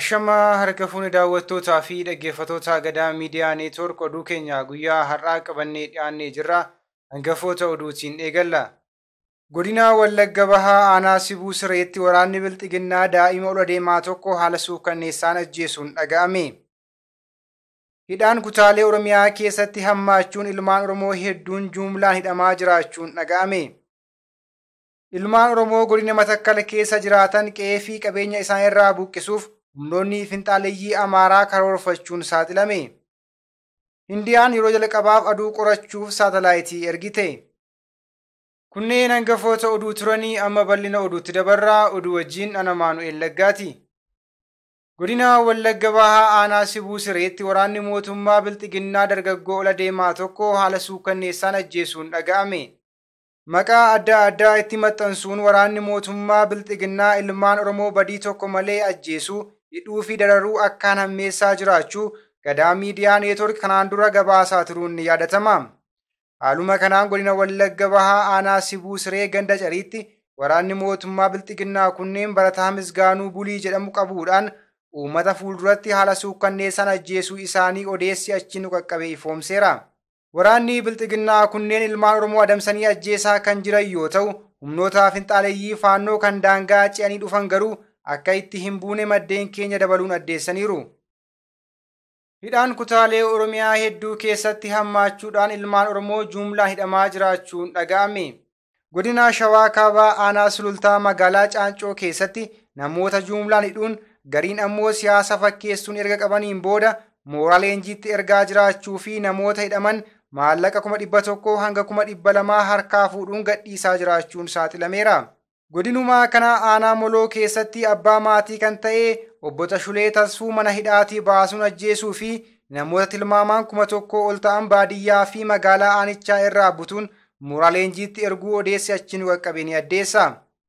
Ashamaa harka fuuni daawwattootaa fi dhaggeeffattoota Gadaa Miidiyaa Neetwoork oduu keenya guyyaa har'aa qabannee dhiyaannee jirra. Hangafoota oduutiin eegalla. Godina Wallagga Bahaa aanaa Sibuu Sireetti waraanni Bilxiginnaa daa'ima ol adeemaa tokko haala suukanneessaan ajjeesuun dhaga'ame. Hidhaan kutaalee Oromiyaa keessatti hammaachuun ilmaan Oromoo hedduun jumlaan hidhamaa jiraachuun dhaga'ame. Ilmaan Oromoo godina Matakkal keessa jiraatan qe'ee fi qabeenya isaan irraa buqqisuuf humnoonni finxaaleyyii Amaaraa karoorfachuun saaxilame. Hindiyaan yeroo jalqabaaf aduu qorachuuf saatalaayitii ergite. Kunneen hangafoota oduu turanii amma bal'ina oduutti dabarraa oduu wajjin ana Maanu'eel Laggaati. Godina Wallagga Bahaa aanaa Sibuu Sireetti waraanni mootummaa Bilxiginnaa dargaggoo ol adeemaa tokko haala suukanneessaan ajjeesuun dhaga'ame. Maqaa adda addaa itti maxxansuun waraanni mootummaa Bilxiginnaa ilmaan Oromoo badii tokko malee ajjeesuu, hidhuu fi dararuu akkaan hammeessaa jiraachuu Gadaa Miidiyaa Neetwoork kanaan dura gabaasaa turuun ni yaadatama. Haaluma kanaan godina Wallagga Bahaa aanaa Sibuu Siree ganda cariitti waraanni mootummaa Bilxiginnaa kunneen barataa Misgaanuu Bulii jedhamu qabuudhaan uummata fuulduratti haala suukanneessaan ajjeesuu isaanii odeessi achi nu qaqqabe ifoomseera. Waraanni Bilxiginnaa kunneen ilmaan Oromoo adamsanii ajjeesaa kan jiran yoo ta'u, humnoota finxaaleyyii faannoo kan daangaa ce'anii dhufan garuu akka itti hin buune maddeen keenya dabaluun addeessaniiru. Hidhaan kutaalee Oromiyaa hedduu keessatti hammaachuudhaan ilmaan Oromoo jumlaan hidhamaa jiraachuun dhaga'ame. Godina Shawaa Kaabaa aanaa Sulultaa magaalaa Caancoo keessatti namoota jumlaan hidhuun gariin ammoo siyaasa fakkeessuun erga qabaniin booda mooraa leenjiitti ergaa jiraachuu fi namoota hidhaman maallaqa 100,000 hanga 200,000 harkaa fuudhuun gadhiisaa jiraachuun saaxilameera. Godinumaa kana aanaa Moloo keessatti abbaa maatii kan ta'e obbo Tashulee Tasfuu mana hidhaatii baasuun ajjeesuu fi namoota tilmaamaan 1,000 ol ta'an baadiyyaa fi magaalaa aanichaa irraa butuun mooraa leenjiitti erguu odeessi achiin qaqqabe ni addeessa.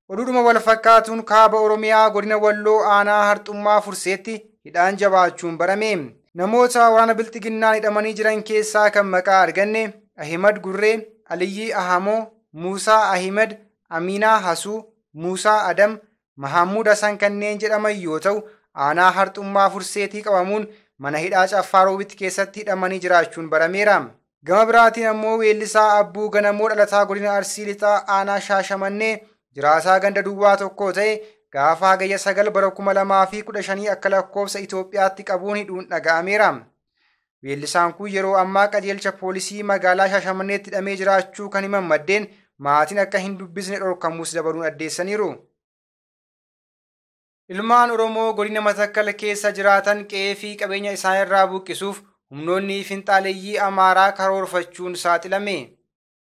Oduudhuma wal fakkaatuun kaaba Oromiyaa godina Walloo aanaa Harxummaa Furseetti hidhaan jabaachuun barame. Namoota waraana Bilxiginnaan hidhamanii jiran keessaa kan maqaa arganne Ahimad Gurree, Aliyyii Ahamoo, Muusaa Ahimad, Aminaa Hasuu, Muusaa Adam, Mahammud Hasan kanneen jedhaman yoo ta'u, aanaa Harxummaa Furseetii qabamuun mana hidhaa Caffaa Roobitti keessatti hidhamanii jiraachuun barameera. Gama biraatiin ammoo weellisaa Abbuu Ganamoo dhalataa godina Arsii Lixaa aanaa Shaashamannee jiraataa ganda duwwaa tokko ta'e gaafa hagayya 9 bara 2015 akka lakkoofsa Itoophiyaatti qabuun hidhuun dhaga'ameera. Weellisaan kun yeroo ammaa qajeelcha poolisii magaalaa Shaashamanneetti hidhamee jiraachuu kan himan maddeen maatiin akka hin dubbisne dhorkamuus dabaluun addeessaniiru. Ilmaan Oromoo godina Matakkal keessa jiraatan qe'ee fi qabeenya isaan irraa buqqisuuf humnoonni finxaaleyyii Amaaraa karoorfachuun saaxilame.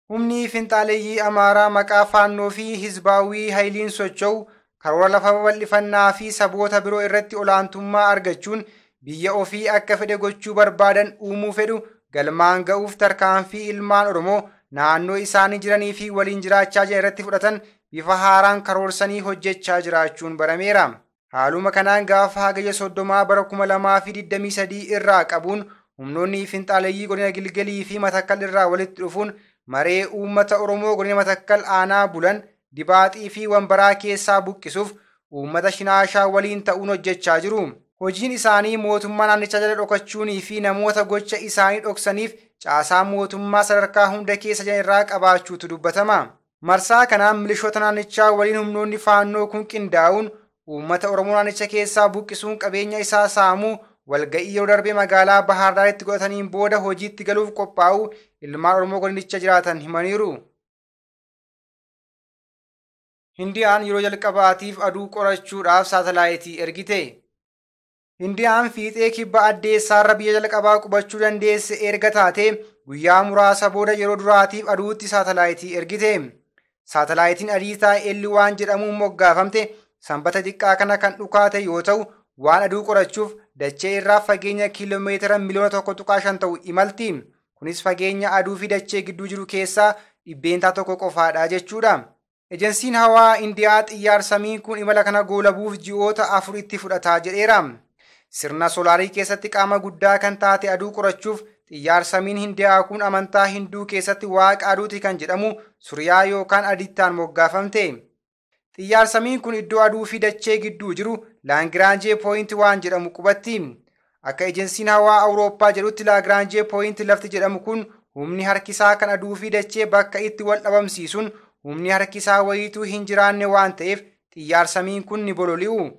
Humni finxaaleyyii Amaaraa maqaa faannoo fi hizbaawii hayiliin socho'u karoora lafa babal'ifannaa fi saboota biroo irratti olaantummaa argachuun biyya ofii akka fedhe gochuu barbaadan uumuu fedhu galmaan ga'uuf tarkaanfii ilmaan Oromoo naannoo isaanii jiranii fi waliin jiraachaa jiran irratti fudhatan bifa haaraan karoorsanii hojjechaa jiraachuun barameera. Haaluma kanaan gaafa hagayya 30 bara 2023 irraa qabuun humnoonni finxaaleyyii godina Gilgalii fi Matakkal irraa walitti dhufuun maree uummata Oromoo godina Matakkal aanaa Bulan Dibaaxii fi Wambaraa keessaa buqqisuuf uummata Shinaashaa waliin ta'uun hojjechaa jiru. Hojiin isaanii mootummaa naannichaa jala dhokachuunii fi namoota gocha isaanii dhoksaniif caasaa mootummaa sadarkaa hunda keessa jiran irraa qabaachuutu dubbatama. Marsaa kanaan milishoota naannichaa waliin humnoonni faannoo kun qindaa'uun uummata Oromoo naannicha keessaa buqqisuun qabeenya isaa saamuu walga'ii yeroo darbee magaalaa Bahaar Daaritti godhataniin booda hojiitti galuuf qophaa'uu ilmaan Oromoo godinicha jiraatan himaniiru. Hindiyaan yeroo jalqabaatiif aduu qorachuudhaaf saatalaayitii ergite. Hindiyaan fiixee kibba addeessaarra biyya jalqabaa qubachuu dandeesse erga taate guyyaa muraasa booda yeroo duraatiif aduutti saatalaayitii ergite. Saatalaayitiin Adiitaa L1 jedhamuun moggaafamte sanbata xiqqaa kana kan dhukaate yoo ta'u waan aduu qorachuuf dachee irraa fageenya kiiloomeetira 1.5 miliyoona ta'u imalti. Kunis fageenya aduu fi dachee gidduu jiru keessaa 1% qofaadha jechuudha. Ejensiin hawaa Indiyaa xiyyaar samiin kun imala kana goolabuuf ji'oota 4 itti fudhataa jedheera. Sirna soolaarii keessatti qaama guddaa kan taate aduu qorachuuf xiyyaar samiin Hindiyaa kun amantaa Hinduu keessatti waaqa aduuti kan jedhamu Suriyaa yookaan Adittaan moggaafamte. Xiyyaar-samiin kun iddoo aduu fi dachee gidduu jiru Laangiraanjee Pooyinti waan jedhamu qubatti. Akka ejensiin hawaa Awurooppaa jedhutti Laagiraanjee Pooyinti lafti jedhamu kun humni harkisaa kan aduu fi dachee bakka itti wal dhabamsiisuun humni harkisaa wayiituu hin jiraanne waan ta'eef xiyyaar-samiin kun ni bololi'u.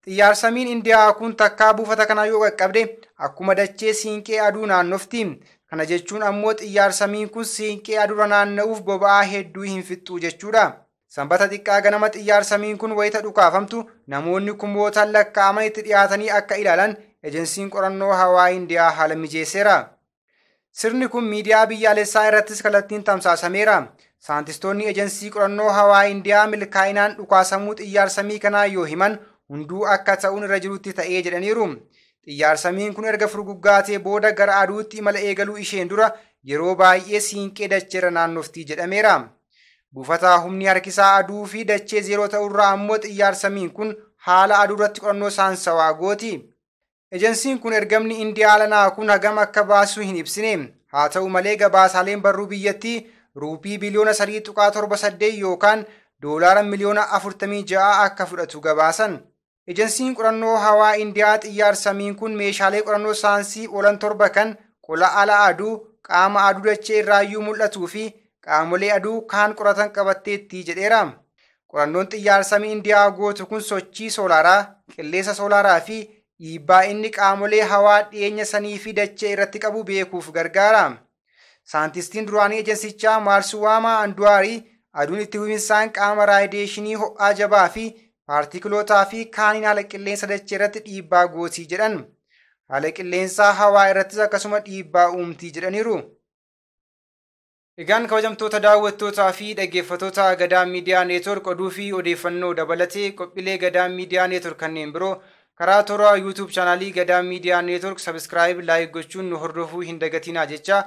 Xiyyaar-samiin Indiyaa kun takkaa buufata kana yoo qaqqabde akkuma dachee siinqee aduu naannofti. Kana jechuun ammoo xiyyaar-samiin kun siinqee aduurra naanna'uuf boba'aa hedduu hin fixxu jechuudha. Sanbata xiqqaa ganama xiyyaar-samiin kun wayita dhukaafamtu namoonni kumootaan lakkaa'aman itti dhiyaatanii akka ilaalan ejensiin qorannoo hawaa Indiyaa haala mijeesseera. Sirni kun miidiyaa biyyaalessaa irrattis kallattiin tamsaasameera. Saayintistoonni ejensii qorannoo hawaa Indiyaa milkaa'inaan dhukaasamuu xiyyaar-samii kanaa yoo himan hunduu akka ta'uun irra jirutti ta'ee jedhaniiru. Xiyyaar-samiin kun erga furguggaatee booda gara aduutti imala eegaluu isheen dura yeroo baay'ee siinqee dacheerra naannoftii jedhameera. Buufata humni harkisaa aduu fi dachee zeeroo ta'urraa ammoo xiyyaar-samiin kun haala aduu irratti qorannoo saayinsawaa gooti. Ejensiin kun ergamni Indiyaa alanaa kun hagam akka baasu hin ibsine. Haa ta'u malee gabaasaaleen barruu biyyattii ruupii biliyoona 3.78 yookaan doolaara miliyoona 46 akka fudhatu gabaasan. Ejensiin qorannoo hawaa Indiyaa xiyyaar-samiin kun meeshaalee qorannoo saayinsii oolan 7 kan qola ala aduu, qaama aduu dachee irraayyuu mul'atuu fi qaamolee aduu kaan qoratan qabatteetti jedheera. Qorannoon xiyyaar-samii Indiyaa gootu kun sochii soolaaraa, qilleensa soolaaraa fi dhiibbaa inni qaamolee hawaa dhiyeenya sanii fi dachee irratti qabu beekuuf gargaara. Saayintistiin duraanii ejensichaa Maarsuwaamaa Anduwaarii aduun itti fufinsaan qaama raadiyeeshinii ho'aa jabaa fi paartikilootaa fi kaaniin haala qilleensa dachee irratti dhiibbaa gootii jedhan. Haala qilleensaa hawaa irrattis akkasuma dhiibbaa uumtii jedhaniiru. Egaan kabajamtoota daawwattootaa fi dhaggeeffattoota Gadaa Miidiyaa Neetwork oduu fi odeeffannoo dabalatee qophiilee Gadaa Miidiyaa Neetwork kanneen biroo karaa toora YouTube chaanaalii Gadaa Miidiyaa Neetwork sabiskiraayib laayik gochuun nu hordofuu hin dagatinaa jecha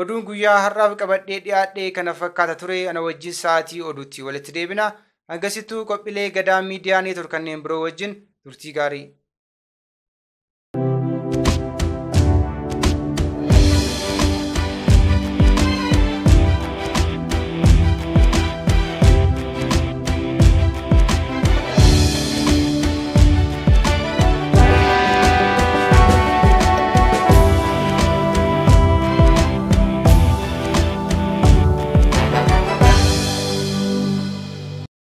oduun guyyaa har'aaf qabadhee dhiyaadhee kana fakkaata ture ana wajjin sa'aatii oduutti walitti deebina. Hangasittuu qophiilee Gadaa Miidiyaa Neetwork kanneen biroo wajjin turtii gaarii.